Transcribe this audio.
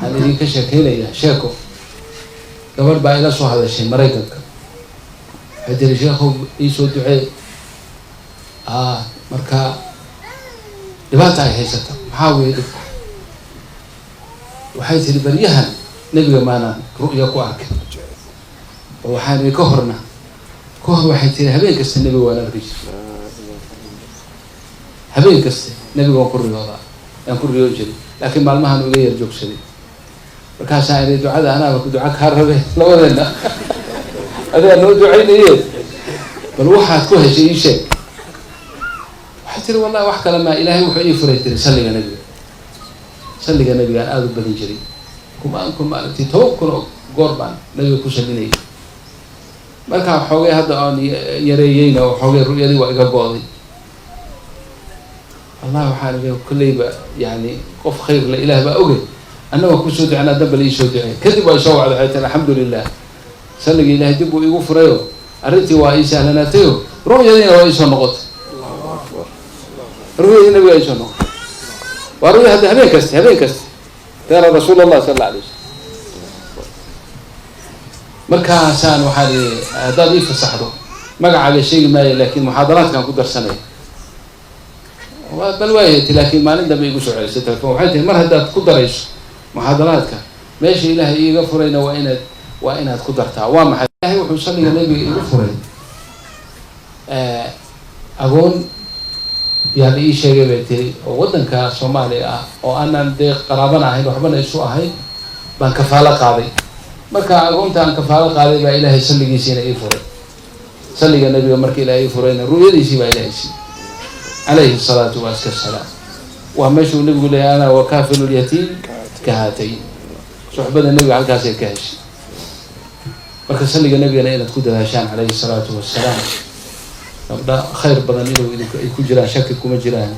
Waxaan idinka sheekeynayaa sheeko. Gabadh baa ila soo hadashay Maraykanka. Waxay tiri, "Sheekhow, iisoo ducee." Marka dhibaata ay haysata. "Maxaa weeye dhibka?" Waxay tiri, "Baryahan Nebiga maanaan ru'ya ku arkay." Oo waxaan ka horna ka hor, waxay tiri, habeen kasta Nebiga waan arki jiray, habeen kasta Nebiga waan ku riyoodaa, aan ku riyoon jiray, laakiin maalmahan uga yar joogsaday. Markaasaa inay ducada anaaba duca kaa rabe, labadeena adigaa noo ducaynaye, bal waxaad ku heshay ii sheeg. Waxay tiri, "Wallahi wax kale maa, Ilaahay wuxuu ii furay," tiri, "salliga Nebiga. Salliga Nebigaan aada u badin jiray, kumaan kun maaragtay, 10,000 oo goor baan Nabiga ku sallinayay. Markaa xoogay hadda oon yareeyeyna oo xoogay ru'yadii waa iga go'day." Wallahi waxaan idhi, kolleyba yani qof khayr le Ilaah baa ogey, anna waan kusoo ducenaa, dambal iisoo ducey. Kadib waa isoo wacday, waxay tiri, "Alxamdulilah, salligii Ilahay dib buu igu furayo, arrintii waa ii sahlanaatayo, ru'yadiina waa iisoo noqotay, ru'yadii Nabiga iisoo noqotay." Waa ru'ya hadda habeen kasta, habeen kasta tara Rasuul Allah sal alla alay wasalam. Markaasaan waxaan ihi, "Haddaad ii fasaxdo, magacaaga sheegi maayo, laakin muxaadaraadkaan ku darsanaya." Bal waayati, laakiin maalin dambe igu soo celisay telefon. Waxay tihi, "Mar haddaad ku darayso muxaadaraadka, meesha Ilaahay iiga furayna waa inaad ku dartaa." Waa maxay? Ilahay wuxuu salliga Nebiga igu furay agoon yaa la ii sheegay, bay tiri, oo waddanka Soomaaliya ah oo aanan dee qaraabana ahayn, waxbana isu ahayn, baan kafaalo qaaday. Marka agoonta aan kafaalo qaaday baa Ilaahay salligiisiina ii furay. Salliga Nebiga marka Ilahay ii furayna, ru'yadiisii baa Ilahay siiyey, calayhi salaatu wa aska salaam. Waa meeshuu Nebigu leeyahy, "Ana wakaafilu lyatiim ka haatayn." Suxbada Nebiga halkaasay ka heshay. Marka salliga Nebigana inaad ku dadaashaan, calayhi salaatu wassalaam. Gabdha khayr badan inuu idink ay ku jiraan shaki kuma jiraan.